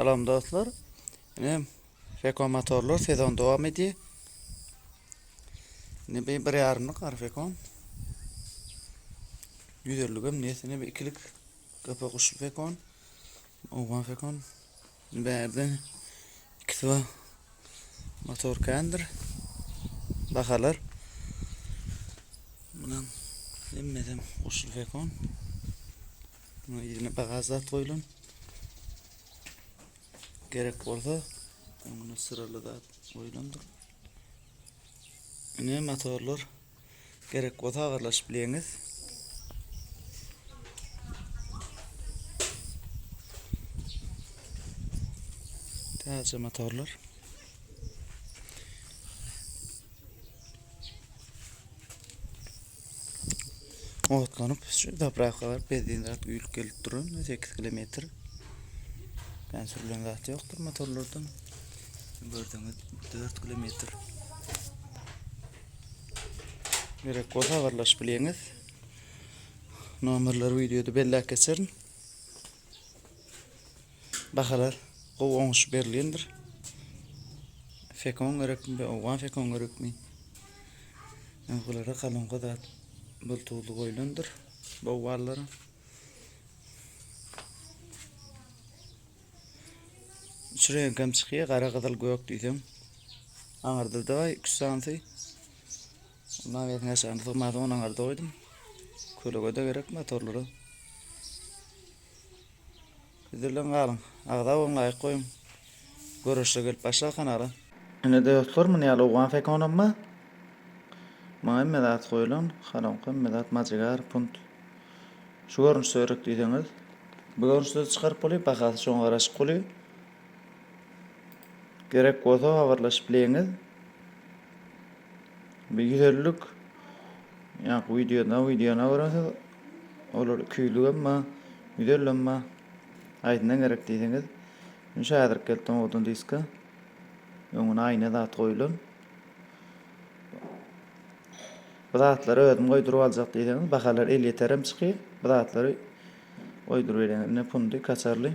Salam dostlar. Ine Fekon motorlar sezon dowam edýär. Ine bir bir ýarymlyk Arfekon. 150 hem nesine bir ikilik gapa guşly Fekon. Owgan Fekon. Bärde ikisi bar. Motor kändir. Bahalar. Bundan hemmesem guşly Fekon. Buna ýerine bagaj zat goýlan. Gerek bolsa öňüne syraly zat goýlandyr. Ine motorlar gerek bolsa habarlaşyp bileňiz. Täze motorlar. Otlanyp şu zapravka baryp benzin zat guýulyp gelip duran 8 kilometr. Ben sürülen zat ýokdur motorlardan. Gördüňiz 4 kilometr. Gerek bolsa habarlaşyp bileňiz. Nomerleri wideoda belläp geçerin. Bahalar gowy oňuşyp berilgendir. Fekon gerekmi, owgan fekon gerekmi? Bulara kalonka zat bultuzly goýlandyr. Bowallara. Üç reňkem çykýar, gara, gyzyl, gök diýseň. Aňyrda da iki sanysy. Ondan bersin aşagyny sygmasa ony aňyrda goýdum. Kölege-de gerek motorlara. Bizden galyň. Agza boluň, laýk goýuň. Görüşe gelip başla kanala. Ine dostlar muny ýaly owgan fekonam bar. Muňa hemme zat goýulan, kolonka hemme zat majigar, punt. Şu görnüşde gerek diýseňiz, bu görnüşde çykaryp bolýar, bahasy şoňa garaşyk bolýar. Gerek bolsa habarlaşyp bileňiz. Bir 150-lik ýa wideoda wideony görensiz olar 200-lük hem bar, 150 hem bar. Aýdyndan gerek diýseňiz, şu häzirki geldi owadan diska. Öňüne aýna zat goýulan. Bu zatlary özüm goýduryp aljak diýseňiz, bahalar elýeterem çykyr. Bu zatlary goýduryp berýän. Ine pundy kaçarly.